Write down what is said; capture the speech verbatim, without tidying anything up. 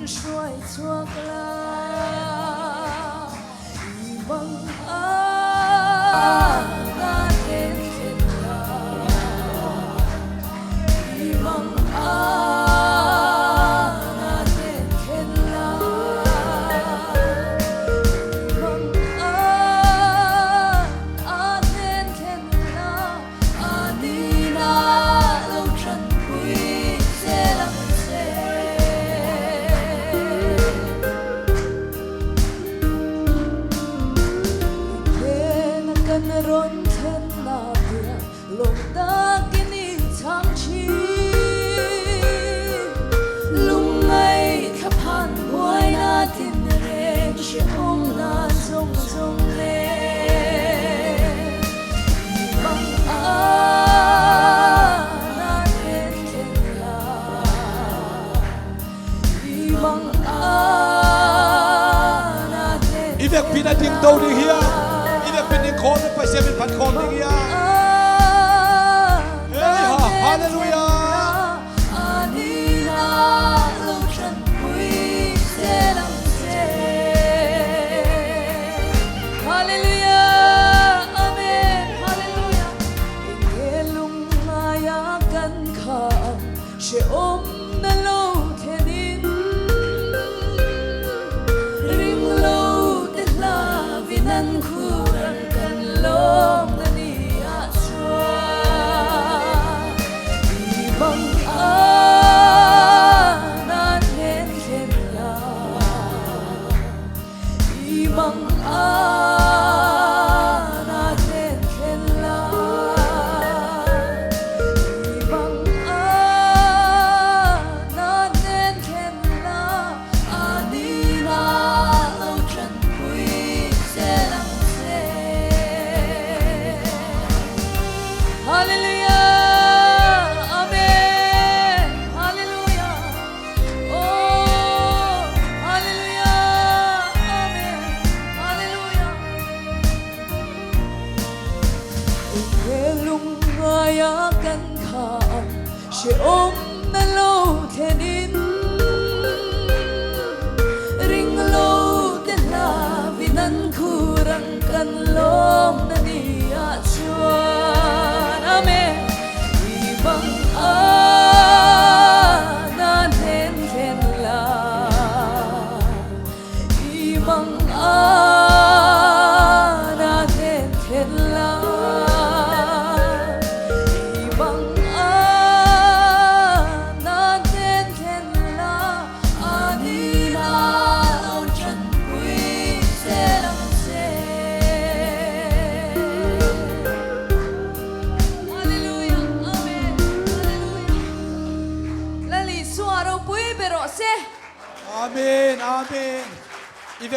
suai suak la. I mang a na ten ten la. I mang a na ten ten la. I mang a a ten ten la. A nina lo ṭanpui se lam se. Ken a kan ron thenna pia lungdakin i chang chi. Lungngai thaphan buaina tin reng si omna zongzong le. I mang a na ten ten la. I mang a na ten ten la. I vekpi na ding to ding hia. I vekpi ding khawm in Pasian min phat khawm ding hia. Ei ha, halleluiah. A nina lo ṭanpui se lam se. Halleluiah. Amen. Halleluiah. Enge lungngai a kan kha am, se om na lo thenin. Ring lo te hla vinan khurang kan lawm na ni ah chuan. I mang a na ten ten la. I mang a na ten ten la. I mang a na ten ten la. A nina lo ṭanpui se lam se. Halleluiah. Amen. Halleluiah. Oh, halleluiah. Amen. Halleluiah. Enge lungngai a kan kha am, se om na lo thenin. Ring lo te hla vinan khurang kan lawm na ni ah chuan. Amen. I mang a na ten ten la. I mang a na ten ten la. I mang a na ten ten la. A nina lo ṭanpui se lam se. Halleluiah. Amen. Halleluiah. Lal Isua ropui bia rawh se. Amen. Amen.